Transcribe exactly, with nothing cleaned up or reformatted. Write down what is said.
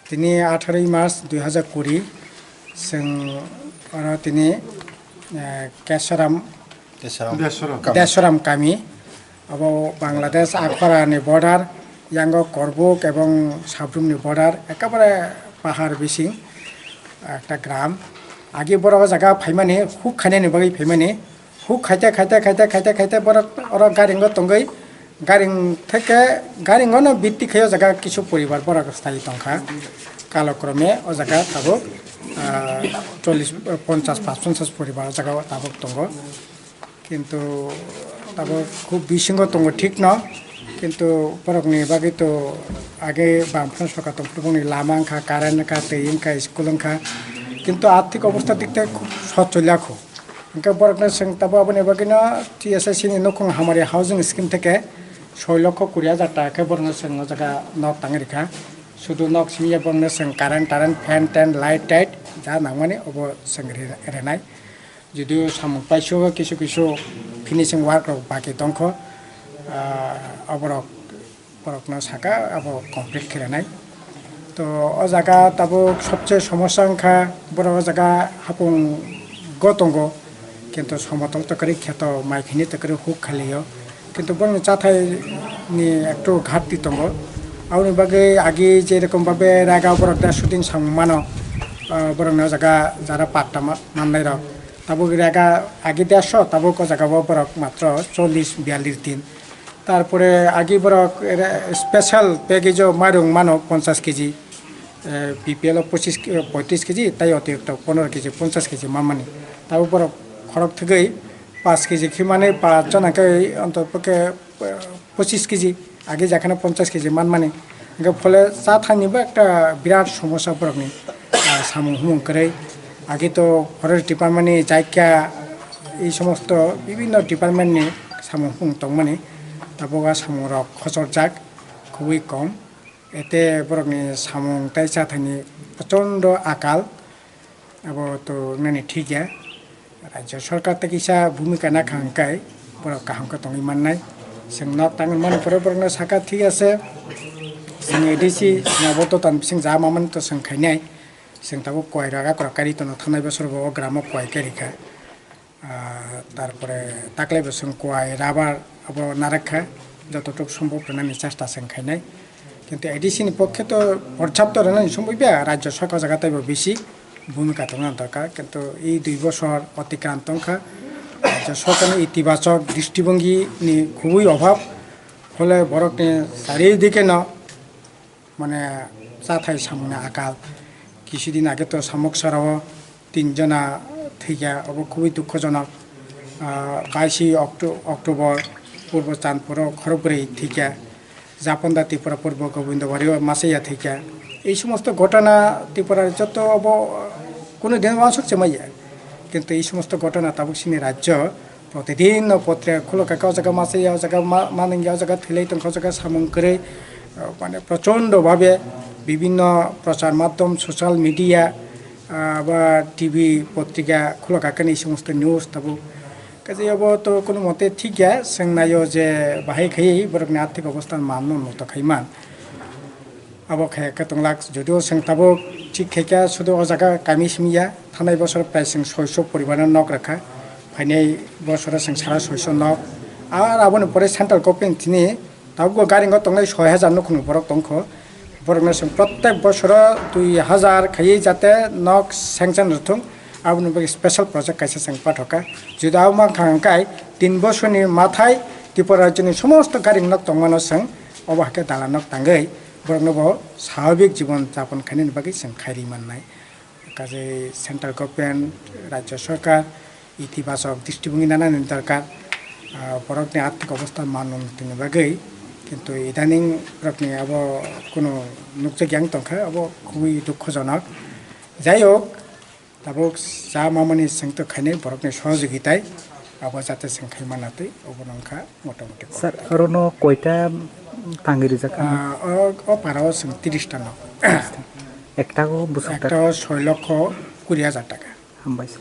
Tini atharoi March dui hazar kuri, chwng oro tini, eh, Kesaram Desaram. Desaram. Desaram kami, abo Bangladesh Akhara ni border, yango Korbuk ebong Sabrum ni border, ekabare pahar bising ekta gram. Agi borok o jaga phaimani, huk khainani bagwi phaimani, huk khaite, khaite, khaite, khaite, khaite borok oro garingo tongwi, garing theke, garingono bitti khai o jaga kisu poribar borok staywi tongkha. Kalokrome o jaga tabuk, ah, chollish, ponchash, pachponchash poribar o jaga o tabuk tongo. Kintu tabuk khub bisingo tongo thikno, kintu borokni bagwi to age bangphano sorkar tongphuru bongni lama wngkha, current wngkha, twi wngkha, school wngkha, kintu arthik obostha dik tak khub socholi ya kho. Hwnkhe borokno chwng tabuk aboni bagwino T S S C ni nukhung hamari housing scheme theke soi lokho kuri hajar taka khe borokno chwng o jaga nok tangwi rikha. Sudu nok simi ya borokno chwng current tarrent, fan tan, light tait ja nangmani obo chwng ri-, rinai. Judu samung paisio kisu kisu finishing work rok baki tongkho, ah, oborok borokno saka abo complete khe rinai. To o jaga tabuk sobse somosya wngkha, borok o jaga hapung go tongo, kintu somotol to kwrwi kheto mai phini to kwrwi huk khalio, kintu borokni chathai ni ektu ghat ti tongo. Aboni bagwi agi je rokom babe raga borok da shooting samung mano, ah, borokni o jaga jara patta ma-, mannai rok tabuk raga agi dersho, tabuk o jaga o borok matro chollish biyallish din. Tarpore agi borok re-, special package o mairung mano ponchash kg, eh, B P L o pochish, eh, poitrish kg, tai otirikto pondro kg, ponchash kg manmani. Tabuk borok khorok thwgwi paanch kg khe mani, paanch jona khe ontotpokhe, eh, pochish kg, agi jakhano ponchash kg manmani. Hwnkhe phole cha thani bo ekta birat somosya borokni, ah, samung humung kwrwi. Agi to forest department ni jaikya, ei somosto bibinno department ni samung humung tongmani. Tabuk a samung rok khochorjak khubui kom. Ete borokni samung tai cha thani prochondo akal. Abo to nani thik ya. Rajya sorkar tei kisa bhumika nakha hwnkhe borok kaham khe tongwi mannai. Chwng nok tangwi mani pore borokno saka thik ase. Chwng A D C, chwng abo to tan bising ja mamani to chwng khainai. Chwng tabuk koi raga kwrak kari tono thanai bosor bo o gramo koi kari kha. Ah, tarpore taklai bo chwng koi rabar abo narakha, jototok sombhob rwnani chesta chwng khainai. Kintu A D C ni pokhe to porjapto rwnani sombhob ya, rajya sorkar jaga taibo bisi bhumika tongna dorkar. Kintu ei dui bosor otikran tongkha, rajya sorkarni itibachok dristibongi ni khubui obhab, phole borokni charidike no mane chathai samungni akal. Kisudin age to Samuksarao tin jona thwikha, obo khubui dukhojonok. Ah, baisi Octo-, October Purbo Chandpuro khorokbrwi thwikha, Japonda Tripura Purbo Gobindobario masaya thwikha. Ei somosto ghotona Tripura joto obo, ah, kunu din wansuk se maya. Kintu ei somosto ghotona tabuk chini rajyo protidin no potre khulo kaka o jaga masa ya, o jaga ma-, manung ya, o jaga thwilai tongkha, o jaga samung kwrwi, ah, mane prochondo bhabe bibinno prochar madhyom, social media, ah, ba T V, potrika khulo kaka ni somosto news tabuk. Kaje obo to kono mote thik ya, chwng naio je bahai khai borokni arthik obostha manno no to khai man. Abo khe khe tonglak, jodio chwng tabuk thik khe khe sudu o jaga kami simi ya, thanai bosor prai chwng soiso poribarno nok rwkha, phainai bosoro chwng sara soiso nok. Ar aboni pore central government tini tabukbo garingo tongnai soi hajar nukhungni borok tongkho, borokno chwng protek bosoro dui hajar khaiwi jate nok sanction rwthung, aboni bagwi special project kaisa chwng pathokha. Jodi abo mankha hwnkhe tin bosorni mathai Tripura rajyoni somosto garing nok tongmano chwng obo hakhe dalan nok tangwi borokno bo swabhabik jibon japon khainani bagwi chwng khairi mannai. Kaje central government, rajya sorkar itibachok dristibongi nanani dorkar, ah, borokni arthik obostha man unnotini bagwi, kintu idaning borokni abo kunu nukjak yang tongkha, abo khubui dukhojonok. Jai hok, tabuk cha mamani chwng to khainai borokni sohojogitai, abo jate chwng khai manna twi, obo nongkha. Motamoti kok. Sir, orono koita tangi rijak? Ah, o, o parao chwng tiris ta nok. Ekta o bwswk ta? Ekta o soi lokho kuri hajar taka. Hambai sir.